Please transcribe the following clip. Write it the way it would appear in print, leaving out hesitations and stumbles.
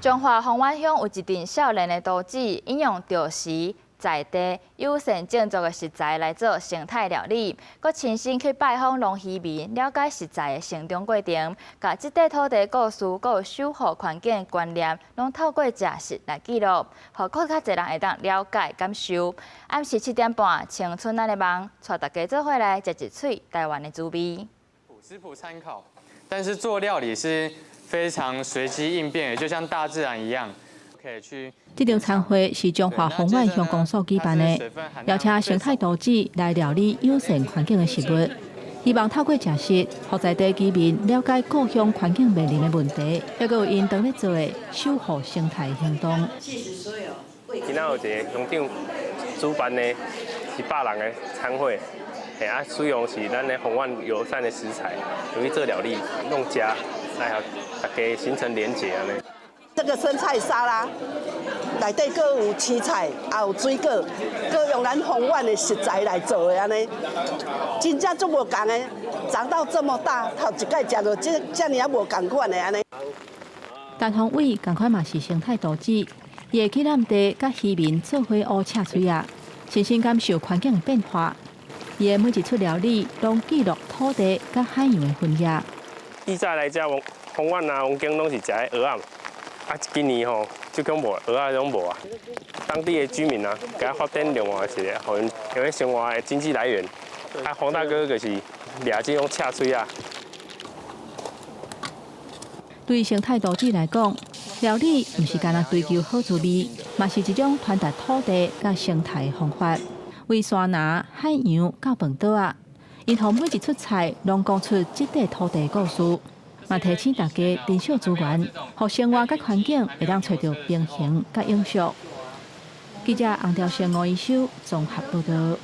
彰化豐原鄉有一陣少年的圖子，𪜶用著時在地友善種作的食材來做生態料理，閣親身去拜訪農漁民，了解食材的成長過程，共這塊土地故事，閣有守護環境觀念，攏透過食食來記錄，予閣較濟人會當了解感受。暗時7點半，青春咱的夢，帶大家做伙來食一喙台灣的滋味。食譜參考，但是做料理是非常隨機應變，就像大自然一樣，可以去。這場餐會是彰化豐原鄉公所舉辦的，邀請生態廚師來料理友善環境的食物，希望透過食食，予在地居民了解故鄉環境面臨的問題，抑閣有𪜶當咧做的守護生態行動。今仔有一个鄉長主辦的是100人的餐會，嘿啊，使用是咱的豐原友善的食材，用去做料理，用食來予大家形成連結按呢。這個生菜沙拉內底閣有青菜，也有水果，閣用咱豐原的食材來做的按呢，真正足無仝的，長到這麼大，頭一擺食著這遮爾仔無仝款的按呢。陳宏偉仝款嘛是生態廚師，伊會去南地佮漁民做伙挖赤喙仔，親身感受環境的變化。伊的每一出料理，攏記錄土地佮海洋的分野。以前來遮豐原啊，王景攏是食蚵仔。啊，今年吼，這種無蚵仔攏無啊。當地的居民啊，共發展另外一个，予𪜶用咧生活的經濟來源。啊，黃大哥就是掠這種赤喙仔。對生態廚師來講，料理毋是干焦追求好滋味，嘛是一種傳達土地佮生態的方法。為山林、海洋到飯桌仔，𪜶予每一出菜攏講出這塊土地故事，嘛提醒大家珍惜資源，予生活佮環境會當揣著平衡佮永續。記者洪兆成、吳一修綜合報導。